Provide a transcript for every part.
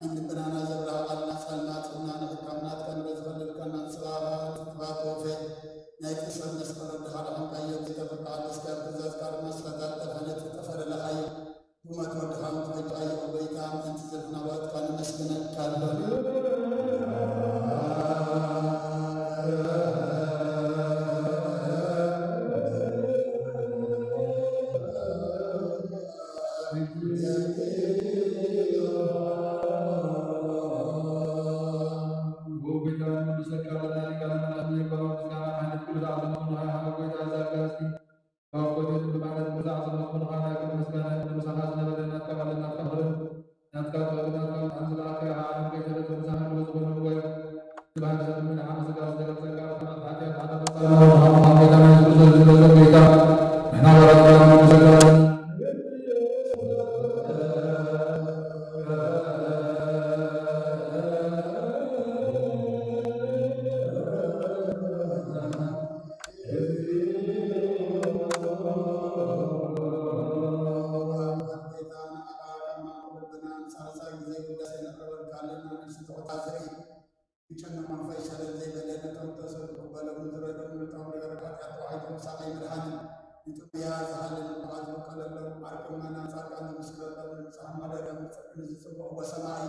እንድብናና ዘብራህ ቃልና ጸልማትና ንሕካምና ትቀንበ ዝፈልልከና ስባባት ትባቶፌ ናይ ቅሰብ መስቀል ወድኻ ደሓንካዮ ዘይተፈቃ መስቀል ትእዛዝካ ድማ ዝተታጠፈ ነቲ ተፈለለኻዮ ብመት ወድኻ ምትበጃዮ ጎይታ ምእንቲ ዝልናወትካ ንመስግነካ ኣሎ። ይጨነቕ መንፈስ ይሻለል ዘይበለ ነቶም ተሰዱ በሎም ንዝረዶም ንቶም ነገር ኃጢኣት ተዋሒዶም ሳቐይ መድኃንን ንጥሙያ ዝሃልን በዓል ዝወቀለሎም ዓርክማና ጻድቃን ዝምስክረሎም ንብፅሓን ማደሪያ ምፅእ ንዝፅውዕዎ ሰማይ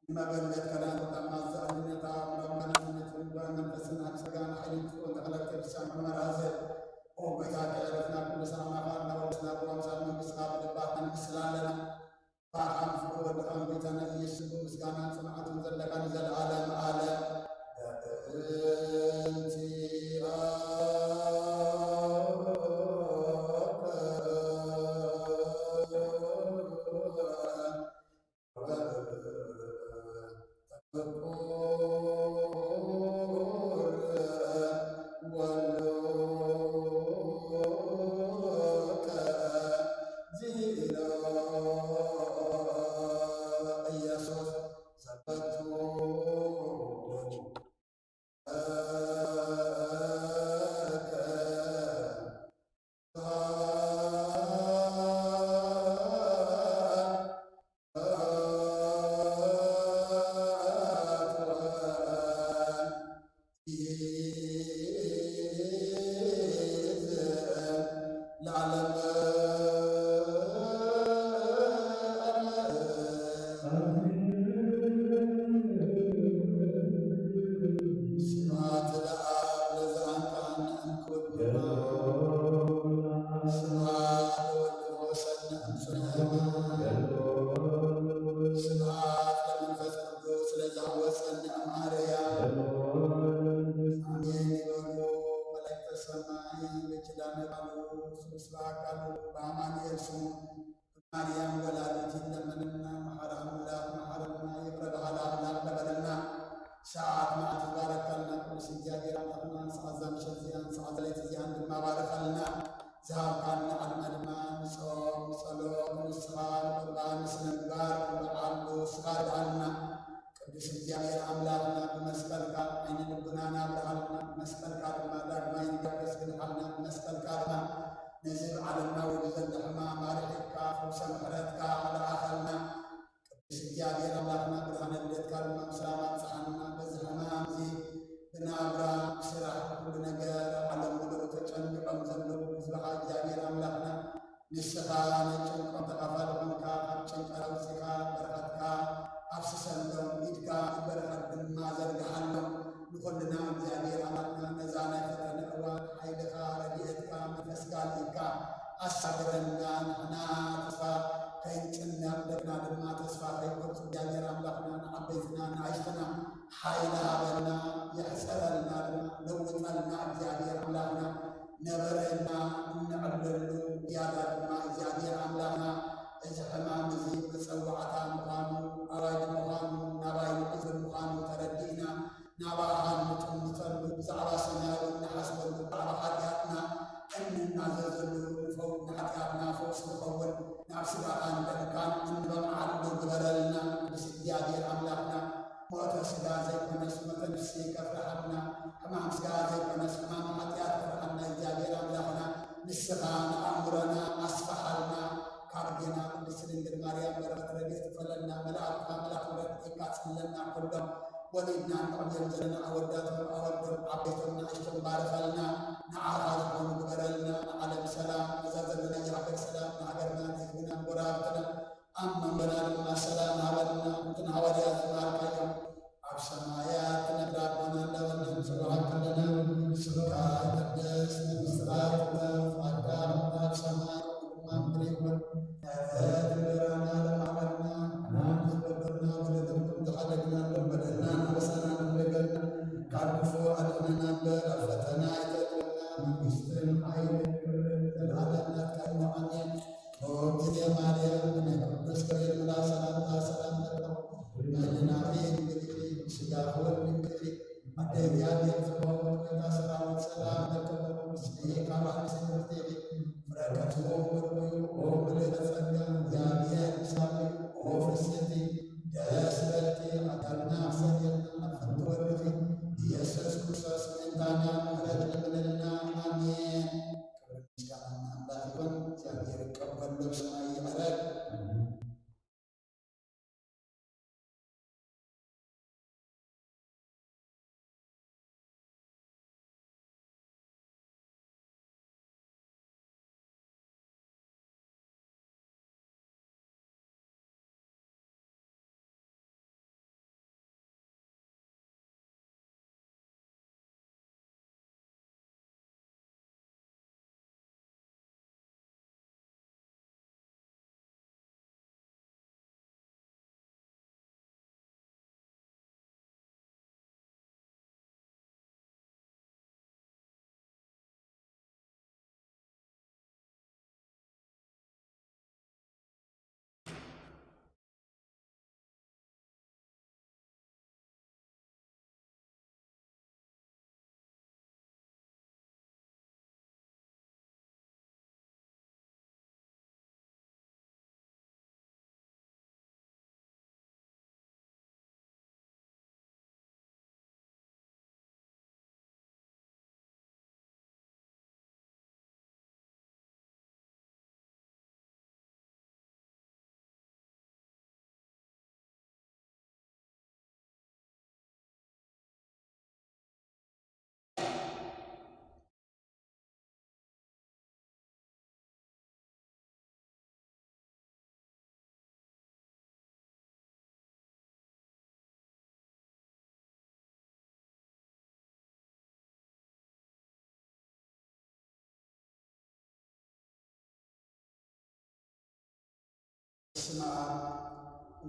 ንመበለት ከዳን ተጣማ ዝኣልነታ ምራማና ዝነትን መንፈስን ኣብ ጸጋን ሓይልን ትኾን ተኸለል ክርስቲያን መመራዘ ኦ ጎይታ ከዕረፍና ኩሉ ሰላማኻ እናወስና ብዋምሳል መንግስትኻ ብልባትና ንምስል ኣለና። ብኣኻን ፍቕሪ ወድኻን ጎይታና ኢየሱስ ብምስጋናን ጽንዓትን ዘለካ ንዘለዓለም ዓለም። በእንቲኣከ ስብሐት ለመንፈስ ቅዱስ ለዘአወፀነ እምአርያም። አሜን ይበሉ መላእክተ ሰማይ። በኪዳነ ቃሉ ስብሐት ቃሉ በአማኑኤል ስሙ ማርያም ወላዲት ለምንና። መሐረ አምላክ መሐረና። ይቅረ በሐለ አምላክ በለና። ሰዓት መዓት ይባረከልና ቅዱስ እግዚአብሔር አምላክና። ሰዓት ዛምሸት ዚያን ሰዓት ለይት ዚያን ድማ ባረከልና። ዝሃብካና ዓድና ድማ ንጾም ንጸሎት ንስኻ ንቁርባን ንስነ ምግባር ንበዓሉ ስኻ ድኣልና። ቅዱስ እግዚኣብሔር ኣምላኽና ብመስቀልካ ዓይነ ልቡናና ኣብርሃልና፣ ብመስቀልካ ድማ ዳግማይ ንገስግንሓልና፣ ብመስቀልካ ድማ ነዚ ብዓለምና ወዲ ዘሎ ሕማም ኣርሒቕካ ፈውሰ ምሕረትካ ለኣኸልና። ቅዱስ እግዚኣብሔር ኣምላኽና ብርሃነ ልደትካ ድማ ብሰላም ኣብጽሓና። በዚ ሕማም እዚ ብናብራ ብስራሕ ኩሉ ነገር ዓለም ሙሉእ ተጨንቆም ዘለዉ ህዝብኻ እግዚኣብሔር ኣምላኽና ንስኻ ናይ ጭንቆም ተኻፋሊ ኾንካ ካብ ጭንቀት ኣውጺኻ በረኸትካ ኣፍስሰሎም፣ ኢድካ በረኸት ድማ ዘርግሓሎም። ንኹልና እግዚኣብሔር ኣምላኽና ነዛ ናይ ፈተነ እዋን ሓይልኻ ረድኤትካ መንፈስካ ልኢካ ኣሳግረና። ንሕና ተስፋ ከይንጭነቕ ደቅና ድማ ተስፋ ከይቆርጹ እግዚኣብሔር ኣምላኽና ንዓበይትና ንኣሽትና ሓይሊ ሃበና፣ የሕጸረልና ድማ ለውጠልና። እግዚኣብሔር ኣምላኽና ነበረና እንዕብለሉ ዝያዳ ድማ እግዚኣብሔር ኣምላኽና እዚ ሕማም እዚ መጸዋዕታ ምዃኑ ኣዋጅ ምዃኑ ናባይ ንዕዘብ ምዃኑ ተረዲእና ናባኻ ንጥምተሉ ብዛዕባ ሰማያዊ እንሓስበሉ ብዛዕባ ሓጢኣትና እንናዘዘሉ ንፈው ንሓጢኣትና ፈውሲ ንኸውን ናብ ስጋኻን ደምካን እንበቕዓሉ ግበረልና። ቅዱስ እግዚኣብሔር ኣምላኽና ሞተ ስጋ ዘይኮነስ ሞተ ነፍሲ ከፍርሓልና፣ ሕማም ስጋ ዘይኮነስ ሕማም ሓጢኣት ከፍርሓልና እግዚኣብሔር ኣምላኽና ንስኻ ንኣእምሮና ኣስፍሓልና። ካብ ጌና ቅድስት ድንግል ማርያም በረኸት ረድኤት ክፈለና፣ መላእክትካ መላእክት ረድኤትካ ጽለና ኩሎም ወሊድና እንዕብዮም ዘለና ኣወዳቶም ኣወልዶም ዓበይቶም ንኣሽቶም ባርኸልና፣ ንዓኻ ዝኾኑ ግበረልና። ንዓለም ሰላም፣ ነዛ ዘለናያ ሃገር ሰላም፣ ንሃገርና ንህዝብና ንጎረባብትና ኣብ መንጎና ድማ ሰላም ሃበልና። እንትን ሃዋርያ ዝመሃርካዮም ኣብ ሰማያት ትነብር ኣቦና እንዳበልና ንጽውዓካ ኣለና። ስምካ ይትቀደስ፣ መንግስትካ ትምጻእ፣ ፍቃድካ ከማን ኣብ ሰማይ ከምኡ ድማ ኣብ ምድሪ ይኹን። ዕለት እንጀራና ለማዕለና ንሃበና፣ ንበደልና በደለና ዝሓለግና በደልና ንበሳና ንበደልና ካብ ክፉእ ኣድሕነና እምበር ኣብ ፈተና ኣይተእትወና። መንግስትን ሓይልን ክብርን ዘለዓለም ናትካ እዩ። ኣሜን። ኦርትየ ማርያም ናይ ቅዱስ ገብርኤል መልኣክ ሰላምታ ሰላም ለኪ፣ ናይ ልናኺ ድንግል ኢኺ፣ ስጋኺ እውን ድንግል ኢኺ። ኣደ እግዚኣብሔር ጽባኦት፣ ጌታ ሰራዊት ሰላም ለኪ፣ ምስሌኪ፣ ካብ ኣንስቲ ብርክቲ ኢኺ፣ ፍረ ከርሥኪ ብሩክ እዩ። ኦ ምልዕተ ጸጋ፣ እግዚኣብሔር ምሳኺ፣ ኦ ፍስሕቲ፣ ደስ ይበልኪ፣ ኣካልና ኣሰልየልና፣ ኣብ ፍርዲ ወድኺ፣ ኢየሱስ ክርስቶስ ምእንታና ምሕረት ለምንልና። ኣሜን። ክብርን ምስጋናን ንኣምላኽ ይኹን። እግዚኣብሔር ይቀበሎ፣ ብሰማይ ይዕረግ። በስመ አብ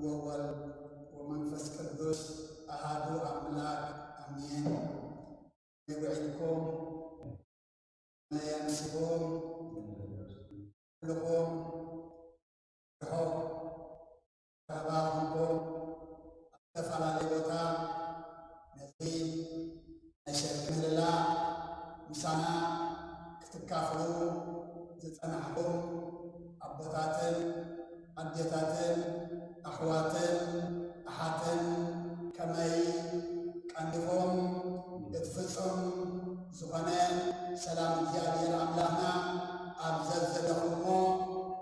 ወወልድ ወመንፈስ ቅዱስ አሃዱ አምላክ አሜን። ውዒልኩም መየምስኹም ኩልኹም ርሑቕ ረኸባ ኾንኩም ኣብ ዝተፈላለየ ቦታ ነዚ ናይ ሸርኪ ምህልላ ምሳና ክትካፈሉ ዝጸናሕኩም ኣቦታትን ኣዴታትን ኣሕዋትን ኣሓትን ከመይ ቀኒኹም? እቲ ፍጹም ዝኾነ ሰላም እግዚኣብሔር ኣምላኽና ኣብ ዘዘለኹሞ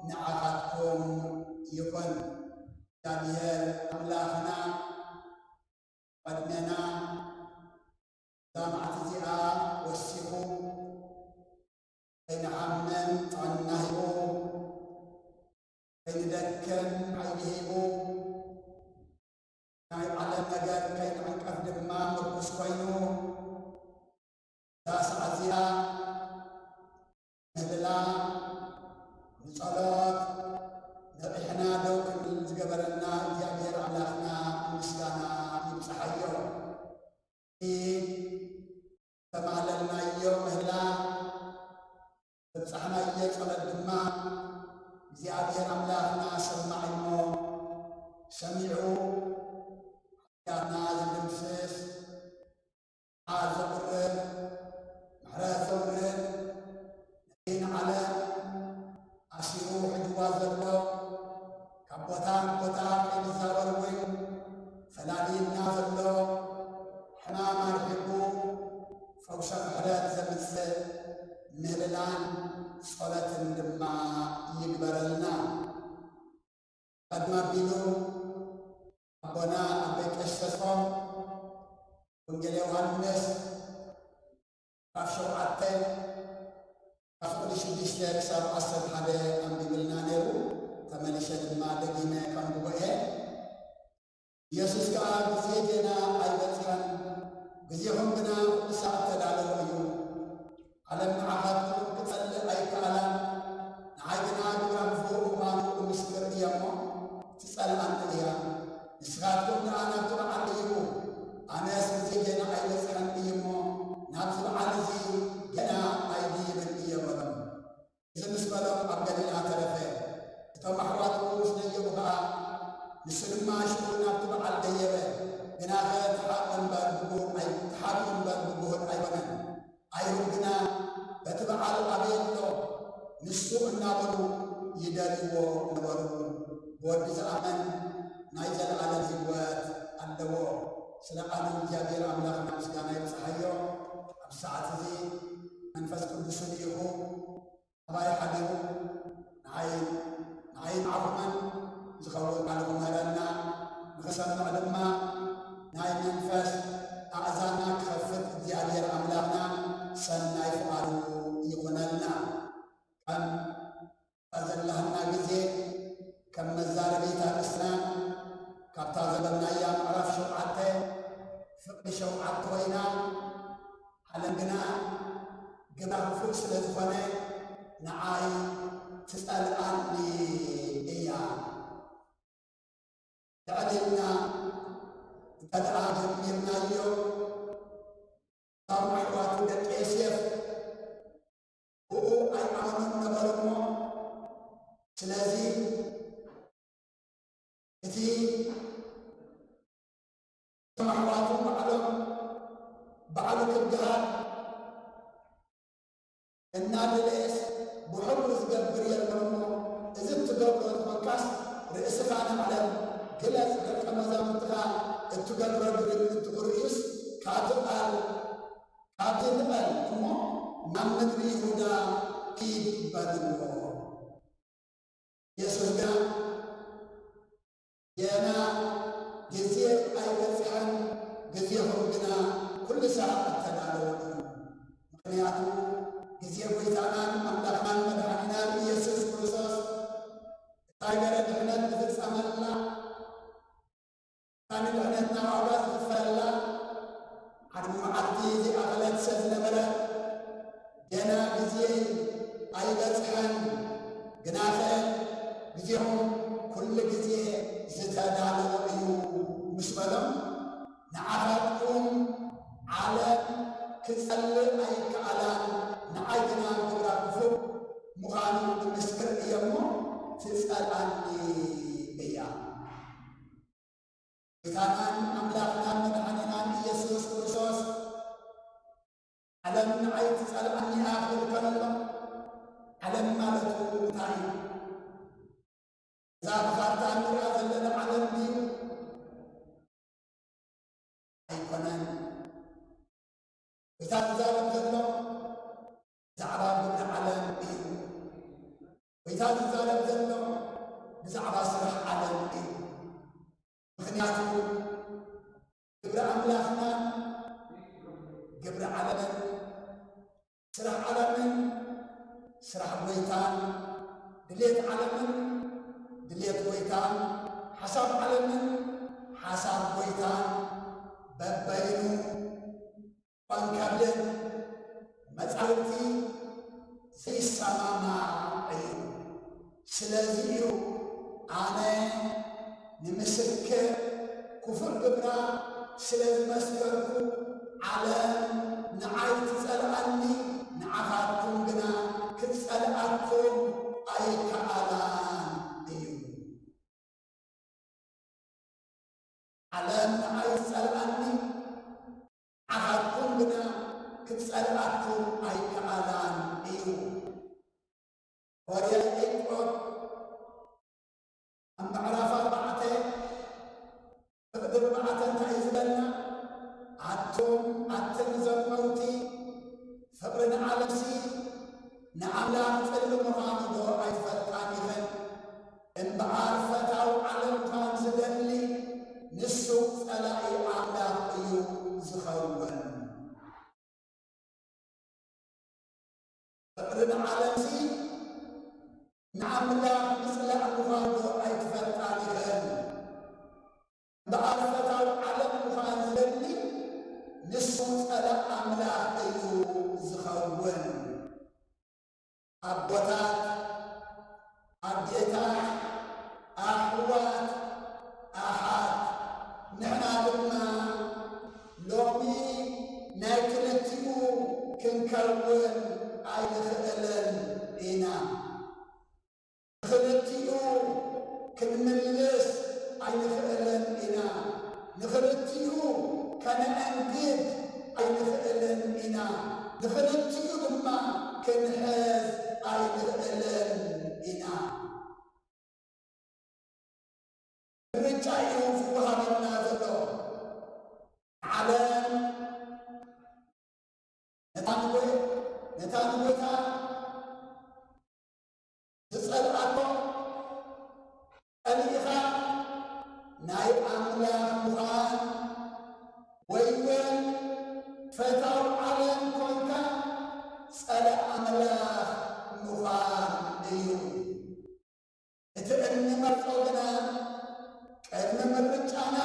ንዓኻትኩም ይኹን። እግዚኣብሔር ኣምላኽና ቅድሜና እዛ መዓልቲ እዚኣ ወሲኹ ከይንሓምም ጥዕና ሂቡ፣ ከይንደክም ሓይሊ ሂቡ፣ ናይ ዓለም ነገር ከይንዕንቀፍ ድማ ምርኩስ ኮይኑ፣ እዛ ሰዓት እዚኣ ምህልላ ንጸሎት ነቒሕና ደው ክንብል ዝገበረና እግዚኣብሔር ኣምላኽና ምስጋና ይብጽሓዮ። እቲ ዝተማህለልናዮ ምህላ ዘብጻሕናዮ ጸሎት ድማ እግዚኣብሔር ኣምላኽና ሰማዒ እሞ ሰሚዑ ሓጢኣትና ዝድምስስ፣ መዓት ዘቑርብ፣ ምሕረት ዘውርድ፣ ነቲ ንዓለም ኣሲሩ ሒዝዋ ዘሎ፣ ካብ ቦታ ናብ ቦታ ከይንዛወር እውን ፈላልየና ዘሎ ሕማም ኣርሒቑ ፈውሰ ምሕረት ዘምጽእ ምህልላን ጸሎትን ድማ ይግበረልና። ቀድሚ ኣቢሉ ኣቦና ኣቦይ ቀሺ ተስፎም ወንጌል ዮሃንስ ካብ ሸውዓተ ካብ ቁጽሪ ሽዱሽተ ክሳብ ዓሰርተ ሓደ ኣንቢብልና ነይሩ። ተመሊሰ ድማ ደጊመ ከንብቦ እየ። ኢየሱስ ከኣ ግዜ ጌና ኣይበጽሐን፣ ግዜኹም ግና ኩሉ ሳዕ እተዳለወ እዩ። ዓለም ንዓኻትኩም ክጸልእ ኣይከኣላን፣ ንዓይ ግና ግብራ ክፉእ ምዃኑ እምስክር እየ እሞ ትጸልኣኒ እያ። ንስኻትኩም ደኣ ናብቲ በዓል ደይቡ፣ ኣነስ ግዜ ጌና ኣይበጽሐን እዩ እሞ ናብዚ በዓል እዚ ገና ኣይድይብን እየ በሎም። እዚ ምስ በሎም ኣብ ገሊላ ተረፈ። እቶም ኣሕዋቱ ምስ ደየቡ ኸኣ ንሱ ድማ ሽዑ ናብቲ በዓል ደየበ። ግናኸ ተሓቕ እምበር ብጉሁድ ኣይ-፣ ተሓቢኡ እምበር ብጉሁድ ኣይኮነን። ኣይሁድ ግና በቲ በዓል ኣበይ ኣሎ ንሱ እናበሉ ይደልይዎ ነበሩ። ብወዲ ዝኣመን ናይ ዘለኣለም ህይወት ኣለዎ። ስለ ቃሉ እግዚኣብሔር ኣምላኽና ምስጋና ይብጽሓዮ። ኣብ ሰዓት እዚ መንፈስ ቅዱስ ልኢኹ ኣባይ ሓዲሩ ንዓይ፣ ንዓይ ንዓኹምን ዝኸውን ቃሉ ክምህረና፣ ንኽሰምዕ ድማ ናይ መንፈስ ኣእዛንና ክኸፍት እግዚኣብሔር ኣምላኽና ሰናይ ፍቓዱ ይኹነልና። ከም ዘለሃና ግዜ ከም መዛረቢት ኣርእስትና ካብታ ዘበልናያ ምዕራፍ ሸውዓተ ፍቕሪ ሸውዓተ ኮይና፣ ዓለም ግና ግብራ ክፉእ ስለ ዝኾነ ንዓይ ትጸልኣኒ እያ። ልዕል ኢልና እንተ ደኣ ጀሚርናዮ፣ እቶም ኣሕዋቱ ደቂ ዮሴፍ ብኡ ኣይኣመኑን ነበሩ እሞ፣ ስለዚ እቲ እቶም ኣሕዋቱ ባዕሎም፣ ባዕሉ ክበሃል እናደለየስ ብሕብሩ ዝገብር የለን እሞ፣ እዚ እትገብሮ እንተኾንካስ ርእስኻ ንዓለም ግለጽ፣ ደቀ መዛሙርትኻ እትገብሮ ድርጊት እንትኽርእዩስ ካብዚ ቃል፣ ካብዚ ንቐል እሞ ናብ ምድሪ ይሁዳ ኪድ በልዎ። የሱስ ግና፣ ገና ግዜ ኣይበጽሐን፣ ግዜኹም ግና ኩሉ ሳዕ እተዳለወ እዩ። ምኽንያቱ፣ ግዜ ጐይታናን ኣምላኽናን መድሓኒናን ኢየሱስ ክርስቶስ፣ እታ ገረ ድሕነት ዝፍጸመላ፣ እታ ንድሕነትና ዋጋ ዝኽፈለላ ዓርቢ መዓልቲ ዘይኣኸለት ስለ ዝነበረ፣ ገና ግዜ ኣይበጽሐን፣ ግናኸ ግዜኹም ኩሉ ግዜ ዝተዳለወ እዩ ምስ በሎም፣ ንዓኻትኩም ዓለም ክጸልእ ኣይከኣላን፣ ንዓይ ግና ግብራ ክፉእ ምዃኑ እምስክር እየ እሞ ትጸልኣኒ እያ። ጌታናን ኣምላኽናን መድሓኒናን ኢየሱስ ክርስቶስ፣ ዓለም ንዓይ ትጸልኣኒ እያ ክብል ከሎ፣ ዓለም ማለቱ እንታይ እዩ? እዛ ብኻርታ እንሪኣ ዘለና ዓለም ድዩ? እታ ዝዛረብ ዘሎ ብዛዕባ ስራሕ ዓለም እዩ። ምኽንያቱ ግብሪ ኣምላኽና ግብሪ ዓለምን ስራሕ ዓለምን ስራሕ ጎይታን፣ ድሌት ዓለምን ድሌት ጎይታን፣ ሓሳብ ዓለምን ሓሳብ ጎይታን በበይኑ ባንካለን መጻውቲ ዘይሰማማዕ እዩ። ስለዚ እዩ ኣነ ንምስክር ክፉእ ግብራ ስለ ዝመስከርኩ፣ ዓለም ንዓይ ትጸልኣኒ፣ ንዓኻትኩም ግና ክትጸልኣኩም ኣይከኣላን እዩ። ዓለም ንዓይ ትጸልኣኒ፣ ንዓኻትኩም ግና ክትጸልኣኩም ኣይከኣላን እዩ። ሃዋርያ ያዕቆብ ኣብ ምዕራፍ ኣርባዕተ ፍቕዲ ኣርባዕተ እንታይ እዩ ዝብለና? ኣቱም ኣትን ዘመውቲ፣ ፍቕሪ ንዓለምሲ ንኣምላኽ ጽልኢ ምዃኑ ዶ ኣይትፈልጣን ኢኽን? እምበኣር ፈታው ዓለም ምዃን ዝደሊ ንሱ ጸላኢ ኣምላኽ እዩ ዝኸውን። ፍቕሪ ንዓለምሲ ንኣምላኽ ምጽላእ ምዃኑ ዶ ኣይትፈልጣን ኢኽን? እምበኣር ፈታው ዓለም ምዃን ዝደሊ ንሱ ጸላእ ኣምላኽ እዩ ዝኸውን። ኣቦታት፣ ኣዴታት፣ ኣሕዋት፣ ኣሓት፣ ንሕና ድማ ሎሚ ናይ ክልቲኡ ክንከውን ኣይንኽእልን ኢና። ንኽልቲኡ ክንምልስ ኣይንኽእልን ኢና። ንኽልቲኡ ከነአንግድ ኣይንኽእልን ኢና። ንኽልቲኡ ድማ ክንሕዝ ኣይንኽእልን ኢና። ምርጫ እዩ ዝወሃበና ዘሎ። ዓለም ነታ ንጎ-፣ ነታ ንጎይታ ትጸልኣቶ ጸሊእኻ ናይ ኣምላኽ ምዃን ወይ እውን ፈታው ዓለም ኮንካ ጸላእ ኣምላኽ ምዃን እዩ። እቲ እንመርጾ ግና ቅድሚ ምርጫና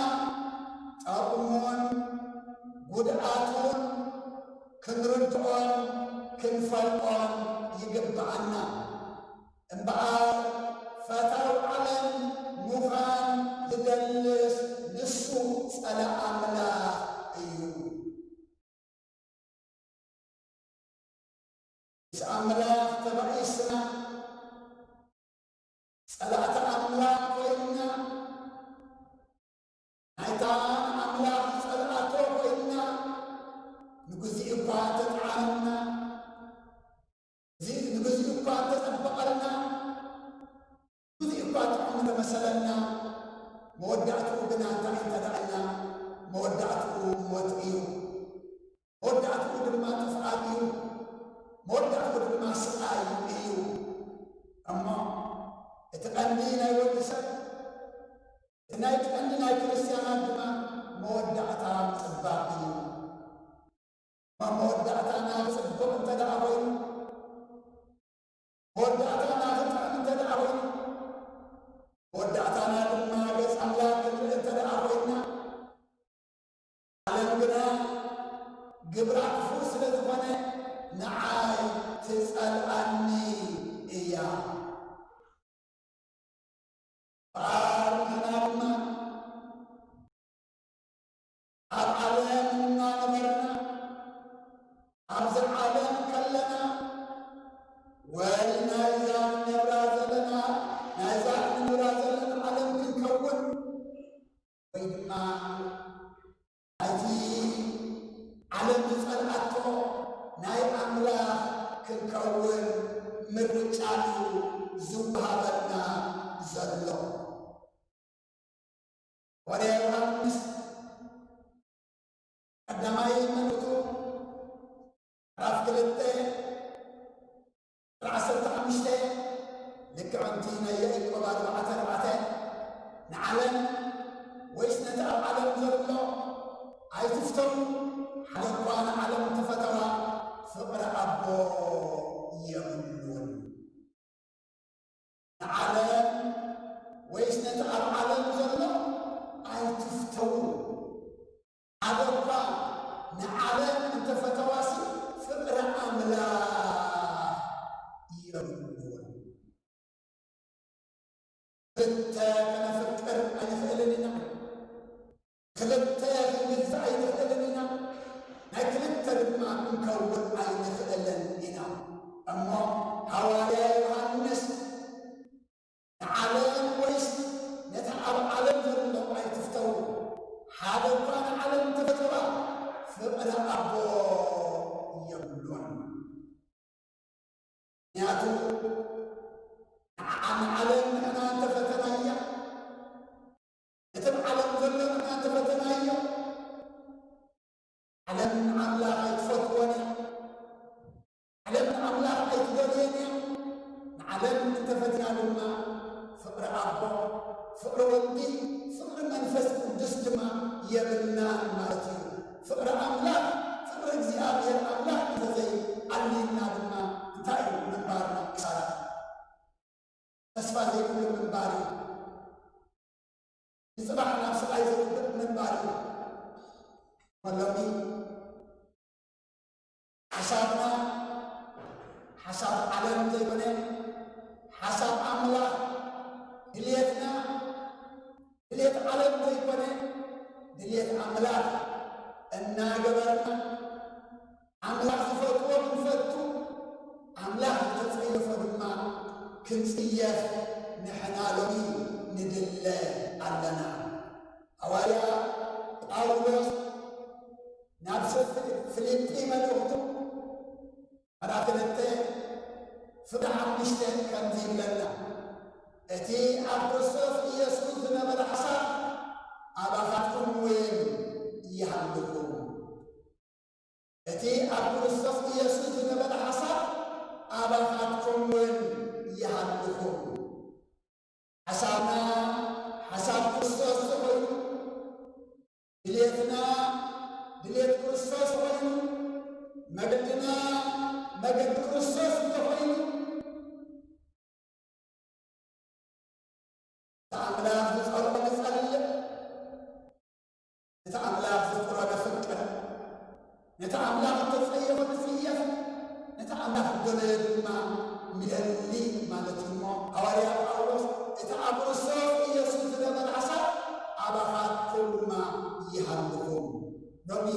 ጠቕሙን ጉድኣቱን ክንርድኦን ክንፈልጦን ይግብኣና። እምበኣር ፈታው ዓለም ምዃን ዝደልስ ንሱ ጸላእ ኣምላኽ እዩ። ምስ ኣምላኽ ተባኢስና፣ ጸላእቲ ኣምላኽ ኮይንና፣ ናይታ ንኣምላኽ ዝጸልኣቶ ኮይንና፣ ንግዚኡ እኳ ተጠዓመና፣ እዚ ንግዚኡ እኳ እንተጸበቐልና፣ ግዜ እኳ ጥዑም እንተመሰለና፣ መወዳእትኡ ግና እንታይ እንተ ደኣ ኢልና፣ መወዳእትኡ ሞት እዩ። መወዳእትኡ ድማ ጥፍኣት እዩ። መወዳእትኡ ድማ ስቓይ እዩ። እሞ እቲ ቀንዲ ናይ ወዲ ሰብ፣ እቲ ናይ ቀንዲ ናይ ክርስትያናት ድማ መወዳእታ ምጽባቕ እዩ። መወዳእታና ክጽብቕ እንተ ደኣ ኾይኑ፣ መወዳእታና ክጥዕም እንተ ደኣ ኾይኑ፣ መወዳእታና ድማ ገጽ ኣምላኽ ክንርኢ እንተ ደኣ ኾይንና፣ ዓለም ግና ግብራ ክፉእ ስለ ዝኾነ ንዓይ ትጸልኣኒ እያ። እምበኣር ንሕና ድማ ኣብ ዓለም እናነበርና፣ ኣብዛ ዓለም ከለና፣ ወይ ናይዛ ንነብራ ዘለና፣ ናይዛ ንነብራ ዘለና ዓለም ክንከውን፣ ወይ ድማ ናይቲ ዓለም ዝጸልኣቶ ናይ ኣምላኽ ክንከውን ምርጫ እዩ ዝወሃበና ዘሎ። ሃዋርያ ዮሃንስ ቀዳማይ መልእኽቱ ምዕራፍ ክልተ ቁጽሪ ዓሰርተ ሓሙሽተ፣ ልክዕ ዮሐንቲ ናይ ያዕቆብ ኣርባዕተ ኣርባዕተ ንዓለም ወይስ ነቲ ኣብ ዓለም ዘሎ ኣይትፍተው፣ ሓደ እኳ ንዓለም እንተፈተዋ ፍቕሪ ኣቦ የብሉን። ንዓለም ወይስ ነቲ ኣብ ዓለም ዘሎ ኣይትፍተው። ሓደ እኳ ንዓለም እንተፈተዋሲ ፍቕሪ ኣምላኽ የብሉን። ክልተ ከነፍቅር ኣይንኽእልን ኢና። ክልተ ክንግዛእ ኣይንኽእልን ኢና። ናይ ክልተ ድማ ክንከውን ኣይንኽእልን ኢና። እሞ ሃዋርያ ዮሃንስ ንዓለም ወይስ ነቲ ኣብ ዓለም ዘሎ ኣይትፍተው፣ ሓደ እኳ ንዓለም እንተፈተዋ ፍቕሪ ኣቦ የብሉን። ምኽንያቱ ንዓ-፣ ንዓለም ንሕና እንተፈተናያ፣ ነቲ ኣብ ዓለም ዘሎ ንሕና እንተፈተናዮ፣ ዓለም ንኣምላኽ ኣይትፈትዎን እያ። ዓለም ንኣምላኽ ኣይትደልዮን እያ። ንዓለም እንተፈቲና ድማ ፍቕሪ ኣቦ፣ ፍቕሪ ወዲ፣ ፍቕሪ መንፈስ ቅዱስ ድማ የብልናን ማለት እዩ። ፍቕሪ ኣምላኽ፣ ፍቕሪ እግዚኣብሔር ኣምላኽ እንተዘይኣልዩና ድማ እንታይ እዩ ምንባርና? ክሳራ። ተስፋ ዘይብሉ ምንባር እዩ። ንጽባሕ ናብ ስቓይ ዘውድቕ ምንባር እዩ። ሎሚ ሓሳብና ሓሳብ ዓለም ዘይኮነ፣ ሓሳብ ኣምላኽ፣ ድልየትና ድልየት ዓለም ዘይኮነ፣ ድልየት ኣምላኽ እናገበርና፣ ኣምላኽ ዝፈትዎ ክንፈቱ፣ ኣምላኽ ዝተጸየፎ ድማ ክንጽየፍ ንሕና ሎሚ ንድለ ኣለና። ሃዋርያ ጳውሎስ ናብ ሰብ ፊልጲ መልእኽቱ ምዕራፍ ክልተ ፍቕዲ ሓሙሽተ ከምዚ ይብለና፣ እቲ ኣብ ክርስቶስ ኢየሱስ ዝነበረ ሓሳብ ኣባኻትኩም እውን ይሃልኹም። እቲ ኣብ ክርስቶስ ኢየሱስ ዝነበረ ሓሳብ ኣባኻትኩም እውን ይሃልኹም። ሓሳብና ሓሳብ ክርስቶስ ተኾይኑ፣ ድልየትና ድልየት ክርስቶስ ተኾይኑ፣ መገድና መገዲ ክርስቶስ እንተኾይኑ፣ ነቲ ኣምላኽ ዝጸልኦ ንጸልእ፣ ነቲ ኣምላኽ ዘፍቅሮ ነፍቅር፣ ነቲ ኣምላኽ እተጸየፎ ንጽየፍ፣ ነቲ ኣምላኽ እተደለዮ ድማ ንደሊ ማለት እዩ። እሞ ሃዋርያ ጳውሎስ እቲ ኣብ ክርስቶስ ኢየሱስ ዝነበረ ሓሳብ ኣባኻትኩም ድማ ይሃልኹም። ሎሚ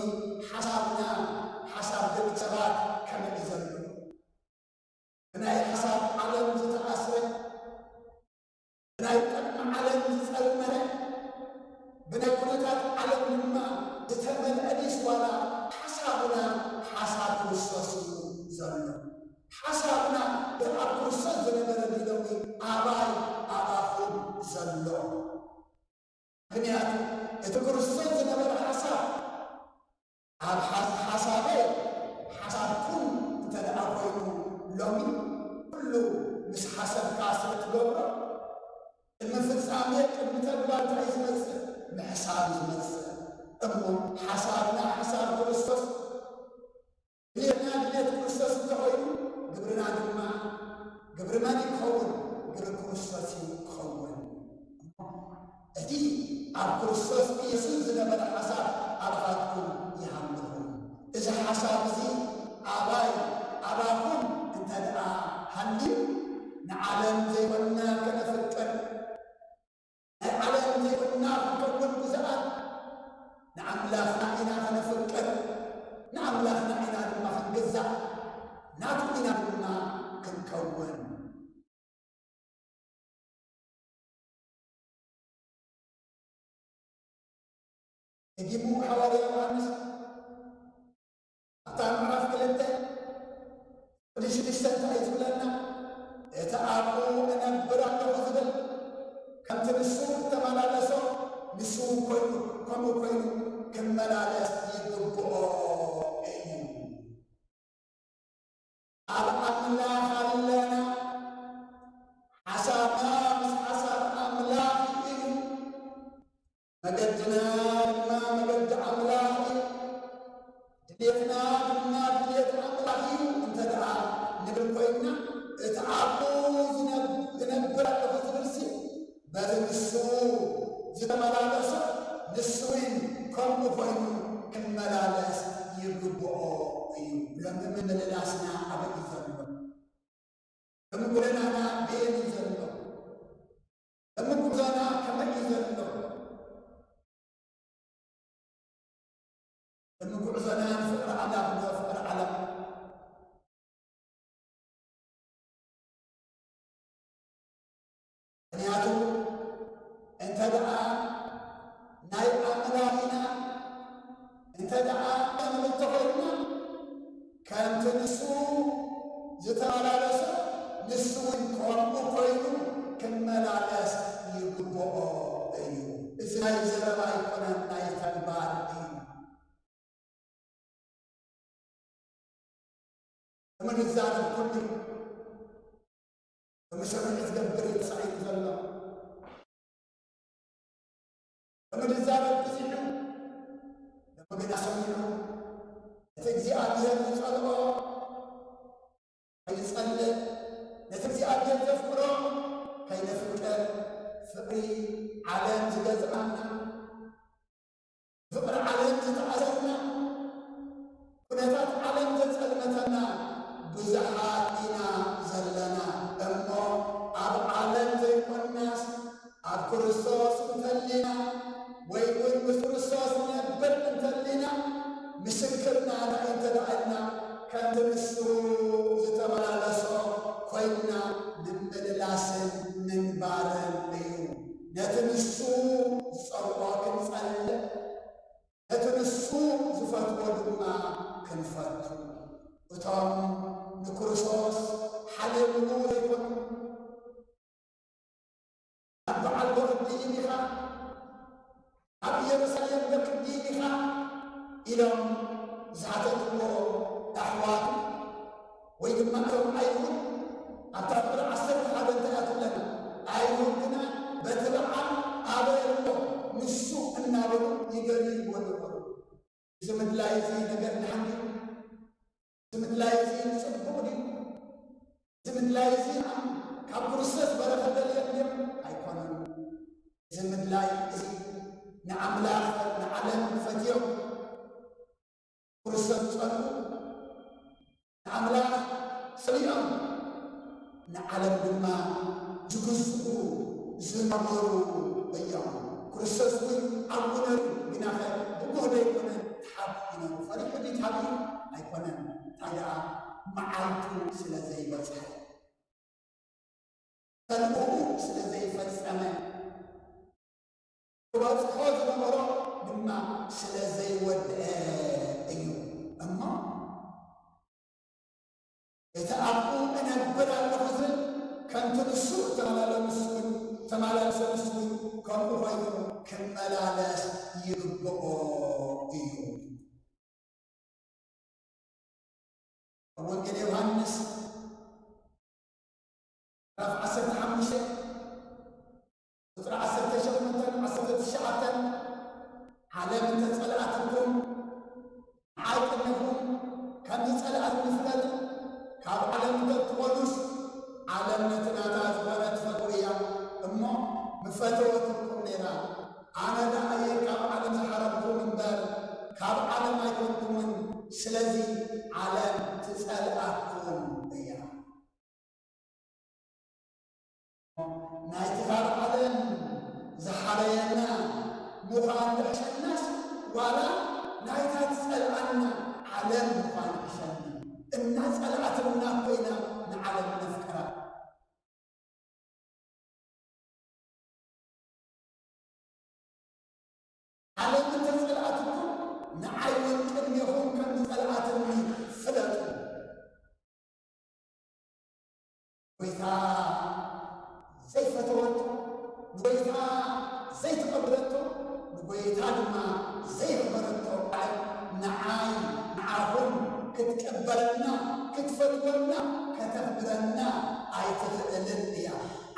ሓሳብና ሓሳብ ደቂ ሰባት ከመይ እዩ ዘሎ? ብናይ ሓሳብ ዓለም ዝተኣስረ፣ ብናይ ጥቕሚ ዓለም ዝጸልመረ፣ ብናይ ኩነታት ዓለም ድማ ዝተመልአ ድዩስ ዋላ ሓሳብና ሓሳብ ክርስቶስ እዩ ዘሎ? ሓሳብና እቲ ኣብ ክርስቶስ ዝነበረ ድዩ ሎሚ ኣባይ ኣባኹም ዘሎ? ምኽንያቱ እቲ ክርስቶስ ዝነበረ ሓሳብ ኣብ ሓ-፣ ሓሳበይ ሓሳብኩም እንተ ደኣ ኮይኑ፣ ሎሚ ኩሉ ምስ ሓሰብካ ስለ ትገብሮ፣ ቅድሚ ፍጻሜ፣ ቅድሚ ተግባር እንታይ እዩ ዝመጽእ? ምሕሳብ እዩ ዝመጽእ። እሞ ሓሳብና ሓሳብ ክርስቶስ፣ ድሌትና ድሌት ክርስቶስ እንተኾይኑ፣ ግብርና ድማ ግብሪ መን ይኸውን? ግብሪ ክርስቶስ እዩ ክኸውን። እቲ ኣብ ክርስቶስ ኢየሱስ ዝነበረ ሓሳብ ኣባኻትኩም ይሃልኹም። እዚ ሓሳብ እዚ ኣባይ ኣባኹም እንተ ደኣ ሃልዩ፣ ንዓለም ዘይኮንና ከነፍቅር፣ ናይ ዓለም ዘይኮንና ክንከውን ግዙኣት፣ ንኣምላኽና ኢና ከነፍቅር፣ ንኣምላኽና ኢና ድማ ክንግዛእ፣ ናቱ ኢና ድማ ክንከውን። ደጊሙ ሓዋርያ ዮሃንስ ኣብታ ምዕራፍ ክልተ ቁጽሪ ሽዱሽተ እንታይ እዩ ዝብለና? እቲ ኣብኡ እነብር ኣለኹ ዝብል፣ ከምቲ ንሱ እተመላለሶ፣ ንሱ እውን ኮይኑ፣ ከምኡ ኮይኑ ክመላለስ ይግብኦ እዩ። ኣብ ኣምላኽ ኣለና። ሓሳብ ምልላስና ኣበይ እዩ ዘሎ? እምጉለናና በየን እዩ ዘሎ? እምጉዕዞና ከመይ እዩ ዘሎ? እምጉዕዞና ንፍቕሪ ኣምላኽ ዶ ፍቕሪ ዓለም? ምኽንያቱ እንተ ደኣ ናይ ኣምላኽ ኢና፣ እንተ ደኣ ኣምልቲ ኮይንና፣ ከምቲ ንሱ ዝተመላለሶ ንሱ እውን ከምኡ ኮይኑ ክመላለስ ይግብኦ እዩ። እዚ ናይ ዘረባ ኣይኮነን፣ ናይ ተግባር እዩ። እምንዛረብ ኩሉ እዩ። እምሰምዕ ዝገብር እዩ ተሳኢሉ ዘሎ። እምንዛረብ ብዙሕ እዩ። እሞ ግና ሰሚዑ እቲ እግዚኣብሔር ዝጸልኦ ከይጸልእ፣ ነቲ እግዚኣብሔር ዘፍቅሮ ከይነፍቅር፣ ፍቕሪ ዓለም ዝገዝኣና፣ ፍቕሪ ዓለም ዝተኣሰርና፣ ኩነታት ዓለም ዘጸልመተና ብዙሓት ኢና ዘለና። እሞ ኣብ ዓለም ዘይኮንናስ ኣብ ክርስቶስ እንተሊና፣ ወይ እውን ምስ ክርስቶስ ንነብር እንተሊና፣ ምስክርና እንታይ እንተ ደኣ ኢልና፣ ከምቲ ንሱ ዝተመላለሶ ኮይንና ምምልላስን ምንባርን እዩ። ነቲ ንሱ ዝጸልኦ ክንጸልእ፣ ነቲ ንሱ ዝፈትዎ ድማ ክንፈቱ። እቶም ንክርስቶስ ሓልዮምሉ ዘይኮኑ፣ ኣብ በዓል ዶ ክድይብ ኢኻ? ኣብ ኢየሩሳሌም ዶ ክድይብ ኢኻ? ኢሎም ዝሓተትዎ ኣሕዋቱ ወይ ድማ እቶም ኣይሁድ ኣብታ ቁጽሪ ዓሰርተ ሓደ እንታይ እያ ትብለና? ኣይሁድ ግና በቲ በዓል ኣበይ ኣሎ ንሱ እናበሉ ይገርይዎ ነበሩ። እዚ ምድላይ እዚ ነገር ደሓን ድዩ? እዚ ምድላይ እዚ ጽቡቕ ድዩ? እዚ ምድላይ እዚ ካብ ክርስቶስ በረኸት ደልዮም ድዮም? ኣይኮነን። እዚ ምድላይ እዚ ንኣምላኽ ንዓለም ፈትዮም ክርስቶስ ዝጸልኡ፣ ንኣምላኽ ጸሊኦም ንዓለም ድማ ዝግዝኡ ዝነበሩ እዮም። ክርስቶስ እውን ኣብኡ ነይሩ፣ ግናኸ ብጉህ ዘይኮነ ተሓቢኡ ነይሩ። ፈሪሑ ድዩ ተሓቢኡ? ኣይኮነን። እንታይ ደኣ መዓልቱ ስለ ዘይበጽሐ፣ ተልእኾኡ ስለ ዘይፈጸመ፣ ክበጽሖ ዝነበሮ ድማ ስለ ዘይወድአ እዩ። እሞ እቲ ኣብኡ እነብር ኣለኹ ዝብል ከምቲ ንሱ እተመላለሰ ንሱ እውን፣ እተመላለሰ ንሱ እውን ከምኡ ኮይኑ ክመላለስ ይግብኦ እዩ። ኣብ ወንጌል ዮሃንስ ምዕራፍ ዓሰርተ ሓሙሽተ ቁጽሪ ዓሰርተ ሸሞንተን ዓሰርተ ትሽዓተን፣ ዓለም እንተጸልኣትኩም ንዓይ ቅድሜኹም ከም ዝጸልኣትኒ ፍለጡ። ካብ ዓለም እንተትኾኑስ ዓለም ነቲ ናታ ዝኾነ ትፈትዎ እያ እሞ ምፈተወትኩም ነይራ። ኣነ ደኣ እየ ካብ ዓለም ዝሓረድኩም እምበር ካብ ዓለም ኣይኮንኩምን። ስለዚ ዓለም ትጸልኣኩም እያ። ናይቲ ካብ ዓለም ዝሓረየና ምዃን ዝሕሸናስ ዋላ ናይታ ትጸልኣና ዓለም ምዃን ይሕሸና? እናጸልኣትና ኮይና ንዓለም ነፍቅራ። ዓለም እንተጸልኣትኩም ንዓይ እውን ቅድሜኹም ከም ዝጸልኣትኒ ፍለጡ። ጎይታ ዘይፈተወቶ፣ ንጎይታ ዘይተቐበለቶ፣ ንጎይታ ድማ ዘየኽበረቶ ዓለም ንዓይ ንዓኹም ክትቅበለና፣ ክትፈትወና፣ ከተኽብረና ኣይትኽእልን እያ።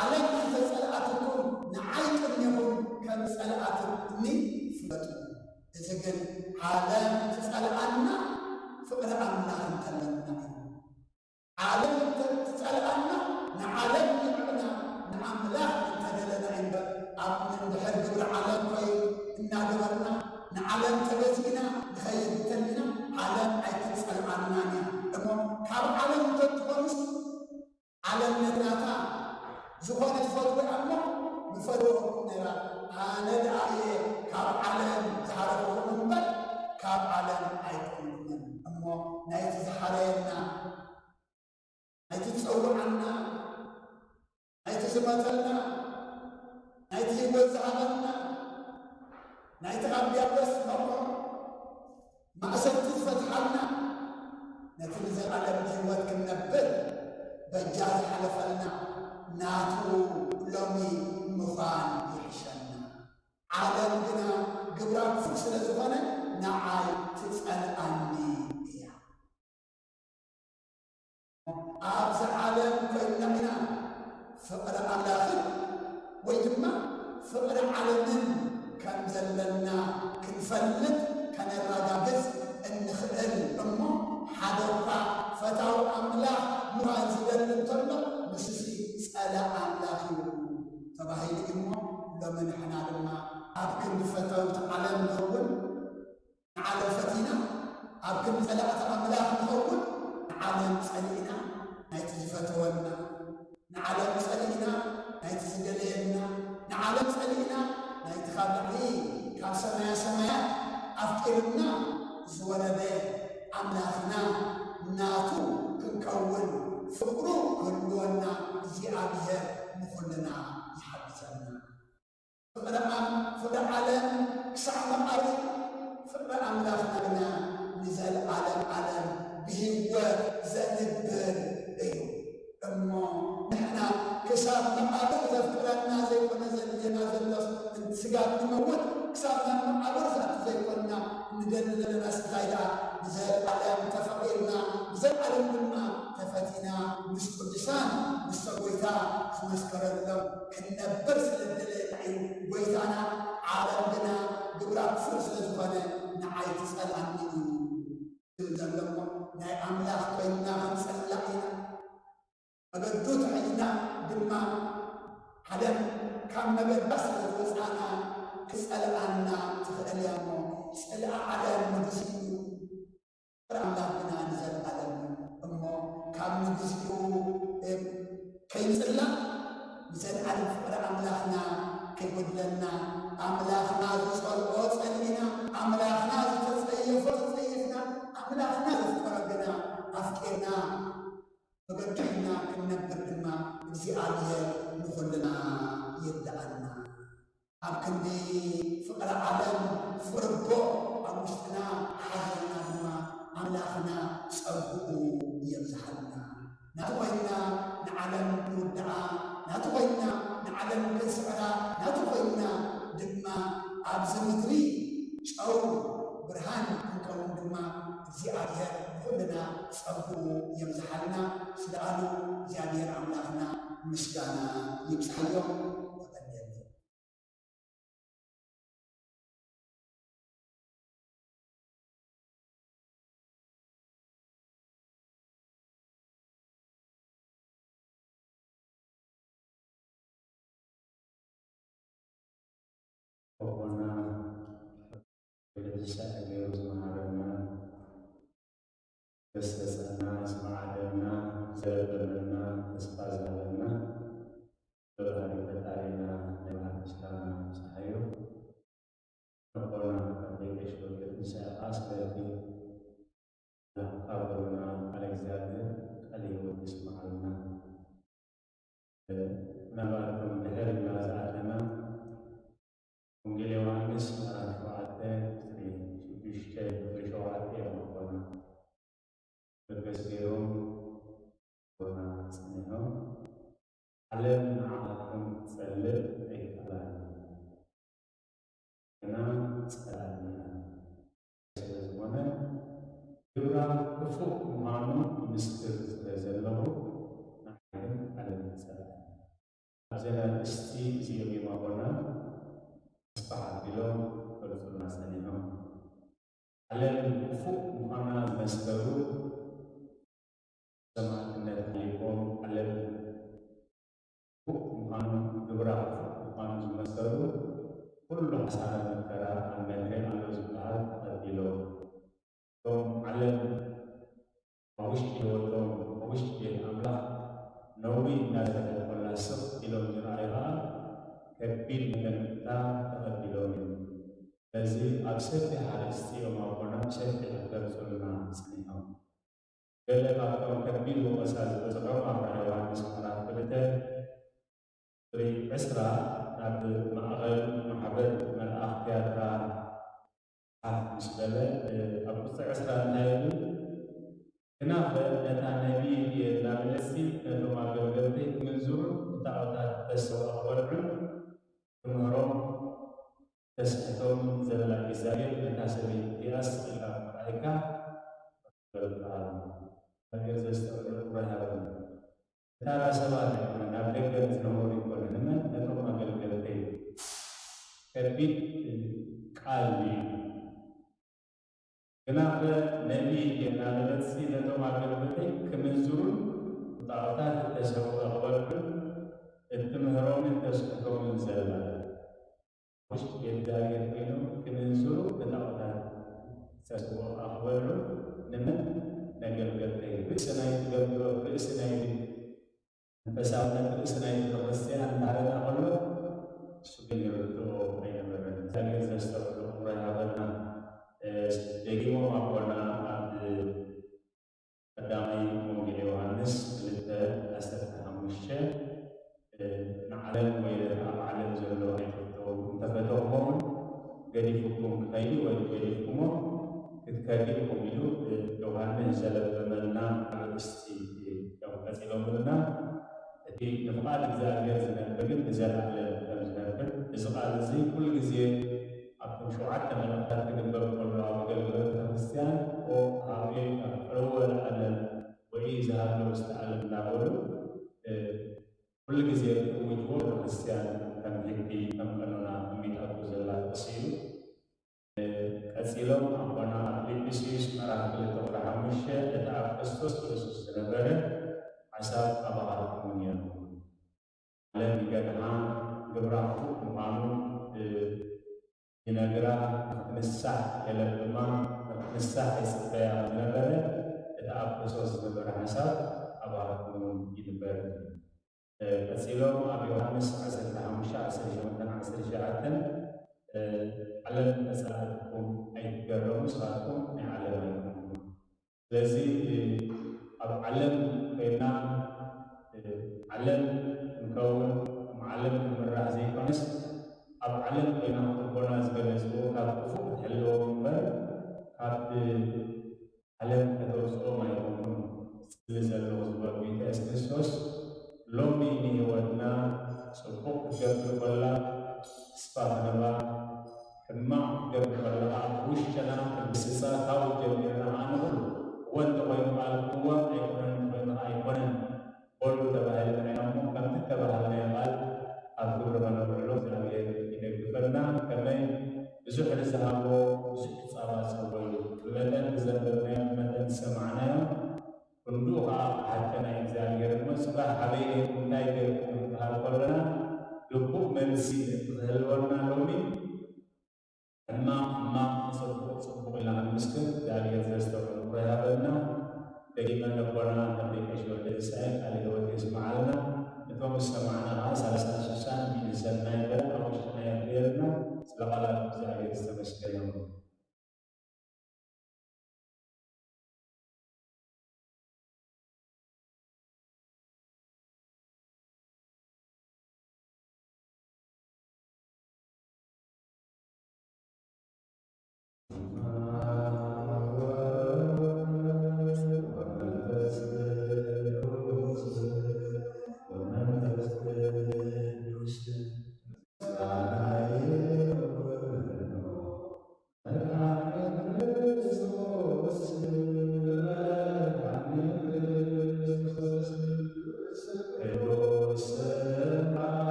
ዓለም እንተጸልኣትኩም ንዓይ ቅድሜኹም ከም ዝጸልኣትኒ ፍለጡ። እዚ ግን ዓለም ትጸልኣና ፍቕሪ ኣምላኽ እንተለና እዩ። ዓለም እንተ ትጸልኣና ንዓለም ንዕና ንኣምላኽ እንተደለና እዩ እምበር ኣብ እንድሕር ግብሪ ዓለም ኮይኑ እናገበርና ንዓለም ተገዚእና ንኸይድ እንተሊና ዓለም ኣይትጸልኣናን እያ። እሞ ዝኾነ ትፈትዎ እሞ ምፈትዎ ነራ ኣነ ደኣ እየ ካብ ዓለም ዝሓለፍኩም እምበር ካብ ዓለም ኣይኮንኩምን። እሞ ናይቲ ዝሓረየና፣ ናይቲ ዝጸውዓና፣ ናይቲ ዝመተልና፣ ናይቲ ህይወት ዝሃበና፣ ናይቲ ካብ ዲያብሎስ መቑ ማእሰርቲ ዝፈትሓልና፣ ነቲ ንዘለኣለም ህይወት ክንነብር በጃ ዝሓለፈልና ናቱ ሎሚ ምዃን ይሕሸና። ዓለም ግና ግብራ ክፉእ ስለ ዝኾነ ንዓይ ትጸልኣኒ እያ። ኣብዚ ዓለም ኮይንና ኢና ፍቕሪ ኣምላኽን ወይ ድማ ፍቕሪ ዓለምን ከም ዘለና ክንፈልጥ ከነረጋግጽ እንኽእል እሞ፣ ሓደ እኳ ፈታዊ ኣምላኽ ምዃን ዝደሊ እንተሎ፣ ንሱሲ ጸላኢ ኣምላኽ እዩ ተባሂሉ እዩ እሞ፣ ሎሚ ንሕና ድማ ኣብ ክንዲ ፈተውቲ ዓለም ንኸውን፣ ንዓለም ፈቲና ኣብ ክንዲ ጸላእቲ ኣምላኽ ንኸውን፣ ንዓለም ጸሊእና ናይቲ ዝፈተወና፣ ንዓለም ጸሊእና ናይቲ ዝደለየና፣ ንዓለም ጸሊእና ናይቲ ካብ ላዕሊ ካብ ሰማያ ሰማያት ኣፍቂሩና ዝወረደ ኣምላኽና ናቱ ክንከውን ፍቕሩ ክህልወና እግዚኣብሔር ንኹልና ይሓግዘና። ፍቕሪ ኣም-፣ ፍቕሪ ዓለም ክሳዕ መቓብር፣ ፍቕሪ ኣምላኽና ግና ንዘለዓለም ዓለም ብህይወት ዘንብር እዩ። እሞ ንሕና ክሳብ መቓብር ዘፍቅረና ዘይኮነ ዘድልየና ዘሎስ፣ ስጋ ክንመውት ክሳብ ናብ መቓብር ዝኣቱ ዘይኮንና ንደሊ ዘለና፣ ስንታይ ደኣ ንዘለዓለም ተፈቒርና፣ ንዘለዓለም ድማ ተፈቲና፣ ምስ ቅዱሳን፣ ምስቶ ጐይታ ዝመስከረሎም ክንነብር ስለ ዝደለየና እዩ። ጐይታና ዓለም ግና ግብራ ክፉእ ስለ ዝኾነ ንዓይ ትጸልኣኒ እዩ ዝብል ዘሎ እሞ፣ ናይ ኣምላኽ ኮይንና ክንጸላእ ኢና። መገዱ ተሒዝና ድማ ዓለም ካብ መገዳ ስለ ዝወጻና ክጸልኣና ትኽእል እያ እሞ፣ ጽልኢ ዓለም ንግስ እዩ። ፍቕሪ ኣምላኽ ግና ንዘለዓለም እዩ። እሞ ካብ ንግዜኡ፣ እ፣ ከይንጽላእ ንዘለዓለም ፍቕሪ ኣምላኽና ከይጎድለና፣ ኣምላኽና ዝጸልኦ ጸሊእና፣ ኣምላኽና ዝተጸየፎ ተጸይፍና፣ ኣምላኽና ዘፍቀሮ ግና ኣፍቂርና፣ መገዱ ሒዝና ክንነብር ድማ እግዚኣብሔር ንኹልና ይርድኣና። ኣብ ክንዲ ፍቕሪ ዓለም፣ ፍቕሪ ኣቦ ኣብ ውሽጥና ሓዘልና ድማ፣ ኣምላኽና ጸግኡ የብዝሓልና። ናቱ ኮይንና ንዓለም ንውድኣ፣ ናቱ ኮይንና ንዓለም ክንስዕራ፣ ናቱ ኮይንና ድማ ኣብዚ ምድሪ ጨው ብርሃን ክንከውን ድማ እግዚኣብሔር ንኹልና ጸግኡ የብዝሓልና። ስለ ቃሉ እግዚኣብሔር ኣምላኽና ምስጋና ይብዝሓዮ። የቐንየልና። ኣቦና ቅዱስ ገይሩ ዝመሃረና፣ ዘስተጸና፣ ዝመዓደና፣ ዘረበመና፣ ተስፋ ዝሃበና፣ በባህሪ ፈጣሪና ናይ ባህር ምስጋና ይብዝሓዮ። ኣቦና ቀዳማይ ቀሺ ወልደ ትንሳኤ ከኣ ስለቲ ዘካፈሉና ቃለ እግዚኣብሔር ቃለ ሕይወት የስምዓልና። ምናልባት ከም ድሕር ኢልና ዝኣተና ወንጌል ዮሃንስ ምዕራፍ ሸውዓተ ቁጽሪ ሽዱሽተ ቁጽሪ ሸውዓተ እዮም ኣቦና በገስ ገይሮም ኣቦና ጸኒሖም፣ ዓለም ንዓኹም ክትጸልእ ኣይከኣላን ግና ጸላእያ ስለ ዝኾነ፣ ግብራ ክፉእ ምዃኑ ይምስክር ስለ ዘለኹ፣ ንዓይ ግን ዓለም ትጸልኣኒ። ኣብዚ ኣርእስቲ እዚኦም እዮም ኣቦና ተስፋ ኣቢሎም ክገልጹልና ጸኒሖም። ዓለም ክፉእ ምዃና ዝመስከሩ፣ ሰማዕትነት ሓሊፎም ዓለም ክፉእ ምዃኑ፣ ግብራ ክፉእ ምዃኑ ዝመሰሉ፣ ኩሉ ሓሳረ መከራ ኣብ መድሪ ኣሎ ዝበሃል ተቐቢሎም፣ እቶም ዓለም ኣብ ውሽጢ ህይወቶም፣ ኣብ ውሽጢ ቤት ኣምላኽ ነዊሕ እናሰርሐ ኮላ ስቕ ኢሎም ዝረኣዩ ኸዓ ከቢድ መደንግታ ተቐቢሎም እዮም። ስለዚ ኣብ ሰፊሕ ኣርእስቲ እዮም ኣቦና ብሰፊሕ ክገልጹልና ጸኒሖም። ገለ ካብቶም ከቢድ ወቐሳ ዝበጽሖም ኣብ ራእይ ዮሃንስ ምዕራፍ ክልተ ቁጽሪ ዕስራ ናብ ማእኸል ማሕበር መልኣኽቲ ኣትራ ሓፍ ምስ በለ፣ ኣብ ቁጽሪ ዕስራ እንታይ ኢሉ? ግናኸ ነታ ነቢይ እየ እናበለሲ ነቶም ኣገልገልተይ ክምንዝሩን ንጣዖታት ተሰዋ ክበልዑን ክምህሮም ተስሕቶም ዘላ ኢዛቤል ነታ ሰበይቲ እቲኣስ ኢልካ ምርኣይካ በልካ። እግዚኣብሔር ዘስተውዕል ኣእምሮ ይሃበና። ተራ ሰባት ኣይኮነን፣ ኣብ ደገ ንዝነበሩ ኣይኮነን። እመን ነቶም ኣገልገልተይ ከቢድ ቃል እዩ። ግናኸ ነቢይ እየ እናበለትሲ ነቶም ኣገልገልተይ ክምንዝሩን ብጣዖታት እተሰውኣ ክበልዑን እትምህሮምን ተስሕቶምን ዘላ ውሽጢ ቤት እግዚኣብሔር ኮይኖም ክምንዝሩ ብጣዖታት ተስውኦ ክበልዑ ንመን? ነገልገልተይ። ርእሲ ናይቲ ገብሮ፣ ርእሲ ናይቲ መንፈሳውነት፣ ርእሲ ናይቲ ቤተክርስትያን እናረኣ ከሎ እሱ ግን ይርድኦ ኣይነበረን። እግዚኣብሔር ዘስተውዕሎ ኣእምሮ ይሃበና። እ፣ ደጊሞም ኣቦና ኣብ ቀዳማይ ወንጌል ዮሃንስ ክልተ ዓሰርተ ሓሙሽተ፣ እ፣ ንዓለም ወይ ኣብ ዓለም ዘሎ ኣይትፍተው፣ እንተፈተውኩሞም ገዲፉኩም ክኸይድ ወይ ገዲፍኩሞ ክትከዱ ኢኹም ኢሉ፣ እ፣ ዮሃንስ ዘለበመና ኣርእስቲ እዮም ቀጺሎምልና። እቲ ንፍቓድ እግዚኣብሔር ዝነብር ግን ንዘለኣለም ከም ዝነብር፣ እዚ ቃል እዚ ኩሉ ግዜ ኣብቶም ሸውዓተ መልእኽታት ክግበር ከሎ ኣብ ኣገልግሎት ቤተክርስትያን፣ ኦ ሃቤ ኣብ ዕረወ ለዓለም ወይ ዝሃሎ ውስተ ዓለም እናበሉ፣ እ፣ ኩሉ ግዜ እትእውጅዎ ቤተክርስትያን ከም ሕጊ፣ ከም ቀኖና ኣቐሚጣቶ ዘላ ጥቕሲ እዩ። እ፣ ቀጺሎም ኣቦና ኣብ ፊልጵስዩስ ምዕራፍ ክልተ ቁጥሪ ሓሙሽተ፣ እቲ ኣብ ክርስቶስ ኢየሱስ ዝነበረ ሓሳብ ኣባኻትኩም እውን የልቦ። ዓለም ይገድሓ፣ ግብራ ክፉእ ምዃኑ፣ እ፣ ይነግራ፣ ንኽትንሳሕ የለብማ፣ ንኽትንሳሕ ይጽበያ ዝነበረ፣ እቲ ኣብ ክርስቶስ ዝነበረ ሓሳብ ኣባኻትኩም እውን ይንበር። እ፣ ቀጺሎም ኣብ ዮሃንስ ዓሰርተ ሓሙሽተ ዓሰርተ ሸሞንተን ዓሰርተ ትሽዓተን፣ እ፣ ዓለም ተጸላእትኩም ኣይትገረሙ፣ ንስኻትኩም ናይ ዓለም ኣይኮንኩምን። ስለዚ፣ እ፣ ኣብ ዓለም ኮይና፣ እ፣ ዓለም ክንከውን፣ ከም ዓለም ክንምራሕ ዘይኮነስ፣ ኣብ ዓለም ኮይና ክጥቦና ዝገለጽዎ ካብ ክፉእ ክትሕልዎም እምበር፣ ካብ ዓለም ከተውጽኦም ኣይኮንኩን። ስለ ዘለኹ ዝበሎ ጎይታ የሱስ ክርስቶስ፣ ሎሚ ንህይወትና ጽቡቕ ክትገብር ከላ ተስፋ ክንባ፣ ሕማቕ ክትገብር ከላ ኣብ ውሽጥና ክንስሳ፣ ካብኡ ጀሚርና ኣነ ኩሉ እወ እንተኾይኑ ቃል እወ ኣይኮነን፣ እንተኾይኑ ኣይኮነን በሉ ተባሂልና ኢና እሞ፣ ከምቲ እተባሃልናዮ ቃል ኣብ ግብሪ ከነውዕሎ እግዚኣብሔር ይደግፈና። ከመይ ብዙሕ ንዝሃቦ ብዙሕ ክጻባጸቦ እዩ። ብመጠን ዝዘንበብናዮ፣ ብመጠን ዝሰማዕናዮ፣ ክንድኡ ኸዓ ክሓተና እዩ እግዚኣብሔር እሞ፣ ጽባሕ ኣበይ ነይርኩም፣ እንታይ ገይርኩም ክበሃል ከሎና፣ ግቡእ መልሲ ምእንቲ ክህልወና ሎሚ፣ ሕማቕ ሕማቕ፣ ንጽቡቕ ጽቡቕ ኢልና ክንምስክር፣ እግዚኣብሔር ዘስተውዕል ኣእምሮ ይሃበልና። ደጊመ ነቦና ነቢይ ቀሺ ወልደ ትንሳኤ ቃለ ህይወት የስምዓልና። ነቶም ዝሰማዕና ኸዓ ሰላሳን ስሳን ሚእትን ሰናይ ገይሩ ኣብ ውሽጥና የፍርየልና። ስለ ቃላት እግዚኣብሔር ዝተመስገነ ይኹን።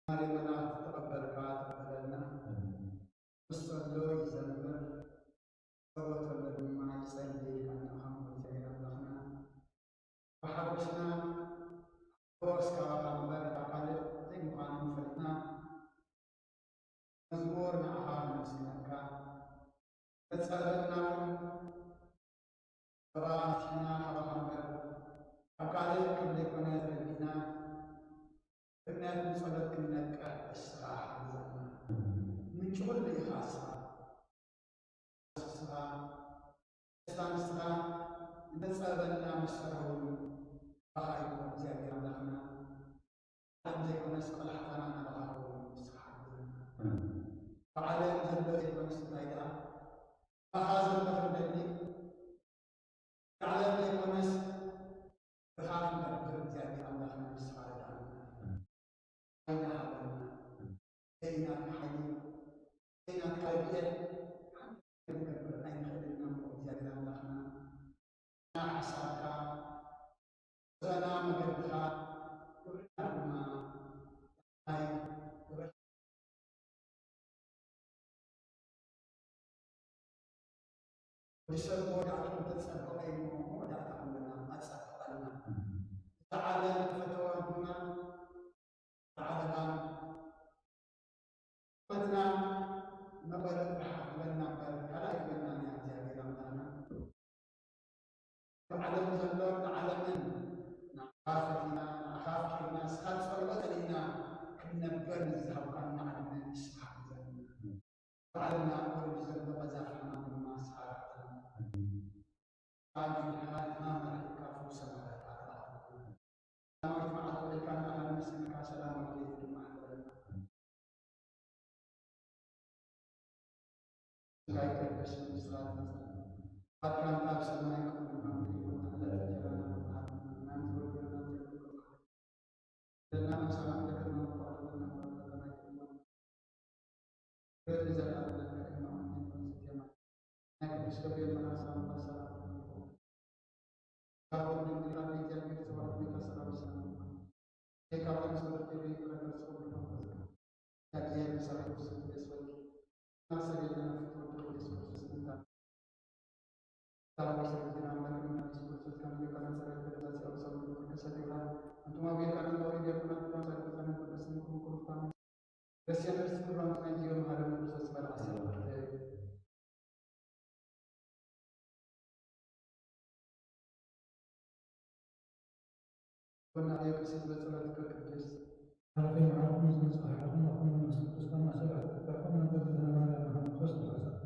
ዝማሬ መላእክት ተቐበልካ ተቐበለና። ምስ ጸሎ ይዘምር፣ ጸሎት ከሎ ድማ ይጸሊ ኢልካ እንዲኻ እሞ እግዚኣብሔር ኣምላኽና። ብሓጎስና ፈወስ ካባኻ እምበር ካብ ካልእ ዘይምዃኑ ፈሊጥና፣ መዝሙር ንዓኻ ከነመስግነካ፣ መጸለና እውን ተባራኺና ካባኻ እምበር ካብ ካልእ ከም ዘይኮነ ተረዲእና፣ ምኽንያቱ ንጸሎት ክንነቅሕ እስኻ ሓግዘና። ምንጪ ኩሉ ኢኻ እስኻ። ንስኻ፣ ንስኻ፣ ንስኻ እንተጸበና መሳርሒ እውን ባኻ ኢኻ እግዚኣብሔር ኣምላኽና። ዓለም ዘይኮነስ ቆላሕታና ናባኻ ክኸውን ንስኻ ሓግዘና። ብዓለም ዘሎ ዘይኮነስ እንታይ ደኣ ባኻ ዘሎ ክንደሊ። ብዓለም ዘይኮነስ ብኻ ክንነብር እግዚኣብሔር ኣምላኽና ንስኻ ርድኣና። ሓይሊ ሃበና። ዘይናትካ ሓይሊ፣ ዘይናትካ ረድኤት ሓንቲ ክንገብር ኣይንኽእልን ኢና እሞ እግዚኣብሔር ኣምላኽና። ሓሳብካ፣ ጉዕዞና፣ መገድኻ፣ ክብርና ድማ ናይ ክብሪ ወዲ ሰብ መወዳእትኡ እንተጸበቐ እዩ እሞ መወዳእታ ኩልና ኣጻብቕ። ዓለም ዝፈተዋ ድማ ዓለማ ፈትና መቐረት ረሓት ይበልና እምበር ካልእ ኣይበልናን እያ እግዚኣብሔር ኣምላኽና። ኣብ ዓለም ዘሎ ንዓለምን ንዓኻ ፈቲና ንዓኻ ኣፍቂርና ንስኻ ትጸልኦ ጸሊእና ክንነበር ንዝሃብካና ዕድመ ንስኻ ግዘኣልና። ኣብ ዓለምና ወሪዱ ዘሎ ቀዛፊ ሕማም ድማ ንስኻ ርሓቐልና። ኣሜን። ሕማም ኣርሒቕካ ፈውሰና። ሰላማዊት መዓልቲ ውዒልካ ንኣኻል መሲልካ ሰላማዊት ለይቲ ድማ ሕደረልና። ስጋይ ቅዱስ ምስራት መጽናዕቲ። ኣካልካ ኣብ ሰማይ ከምኡ ድማ ምድሪ ይኹን። ዕለት እንጀራና ክቡር ሃበና። ናን ዝወደና እንጀራ ክቡር ሃበና። በደልና ምሳና ምሕረት ናይ ቅዱስ ገብርኤል መልኣክ ሰላምታ ሰላም ይኹን። ካብ ወልድ ድንግል ካብ እግዚኣብሔር ዝተወለደ ጌታ ሰላም ይኹን። ጌታ ሆይ፣ ምስጢር ይቅረታል፣ ጸሎት መንፈስ ቅዱስ። እግዚአብሔር ሰራዊት ስም ደስ ወልድ። ማሰብ የለንም ፍትወደው ደስ ወልድ ስምንታ። ሰላም ወሰላም ዜና አምላክ መንፈስ ቅዱስ ከመ ይቀመ ጸሎት በደዛ ሲያው ሰው መንፈስ ይውላል። አንቱማ ቤት ከመ ወሪ ደቁና ተማሳሪ ተሰነ ቅዱስ ስም ኩን ኩን ታም። ደስ ያለሽ ስም ባንቱ ናይ ዚዮ መሃረ መንፈስ በላ አሰብ። ኮና የቅስት በጸሎት ቅድስት። ሐረፈ መዓልኩም ዝመጽእ ሓለኹም ኣኹም መንፈስ ቅዱስ ከማ ሰብዐት ተካኹም መንፈስ ዝነበረ መሃመንፈስ ተፈሳ።